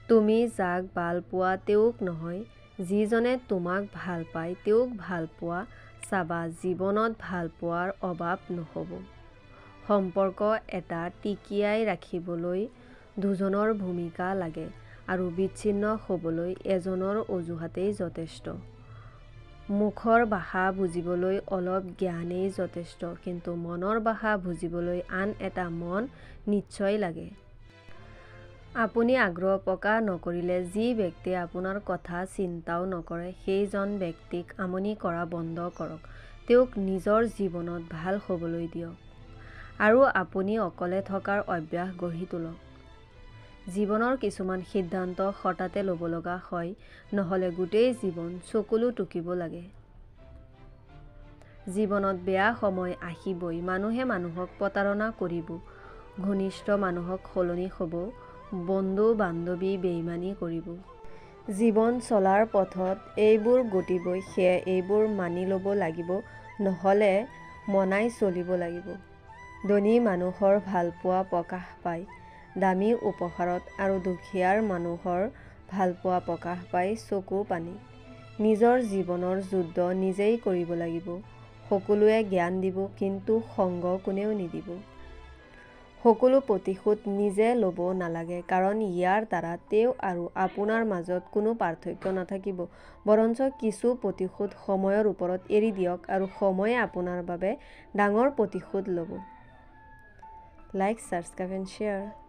তুমি যাক ভাল পোৱা তেওঁক নহয়, যিজনে তোমাক ভাল পায় তেওঁক ভাল পোৱা, চাবা জীৱনত ভালপোৱাৰ অভাৱ নহ'ব। সম্পৰ্ক এটা টিকিয়াই ৰাখিবলৈ দুজনৰ ভূমিকা লাগে আৰু বিচ্ছিন্ন হ'বলৈ এজনৰ অজুহাতেই যথেষ্ট। মুখৰ ভাষা বুজিবলৈ অলপ জ্ঞানেই যথেষ্ট, কিন্তু মনৰ ভাষা বুজিবলৈ আন এটা মন নিশ্চয় লাগে। আপুনি আগ্ৰহ প্ৰকাশ নকৰিলে যি ব্যক্তিয়ে আপোনাৰ কথা চিন্তাও নকৰে সেইজন ব্যক্তিক আমনি কৰা বন্ধ কৰক, তেওঁক নিজৰ জীৱনত ভাল হ'বলৈ দিয়ক। আৰু আপুনি অকলে থকাৰ অভ্যাস গঢ়ি তোলক। জীৱনৰ কিছুমান সিদ্ধান্ত হঠাতে ল'ব লগা হয়, নহ'লে গোটেই জীৱন চকুলো টুকিব লাগে। জীৱনত বেয়া সময় আহিবই, মানুহে মানুহক প্ৰতাৰণা কৰিব, ঘনিষ্ঠ মানুহক সলনি হ'ব, বন্ধু বান্ধৱী বেইমানী কৰিব। জীৱন চলাৰ পথত এইবোৰ ঘটিবই, সেয়ে এইবোৰ মানি ল'ব লাগিব, নহ'লে মনাই চলিব লাগিব। ধনী মানুহৰ ভালপোৱা প্ৰকাশ পায় দামী উপহাৰত আৰু দুখীয়াৰ মানুহৰ ভালপোৱা প্ৰকাশ পায় চকুৰ পানীত। নিজৰ জীৱনৰ যুদ্ধ নিজেই কৰিব লাগিব। সকলোৱে জ্ঞান দিব, কিন্তু সংগ কোনেও নিদিব। সকলো প্ৰতিশোধ নিজে ল'ব নালাগে, কাৰণ ইয়াৰ দ্বাৰা তেওঁ আৰু আপোনাৰ মাজত কোনো পাৰ্থক্য নাথাকিব। বৰঞ্চ কিছু প্ৰতিশোধ সময়ৰ ওপৰত এৰি দিয়ক আৰু সময়ে আপোনাৰ বাবে ডাঙৰ প্ৰতিশোধ ল'ব। Like, subscribe and share.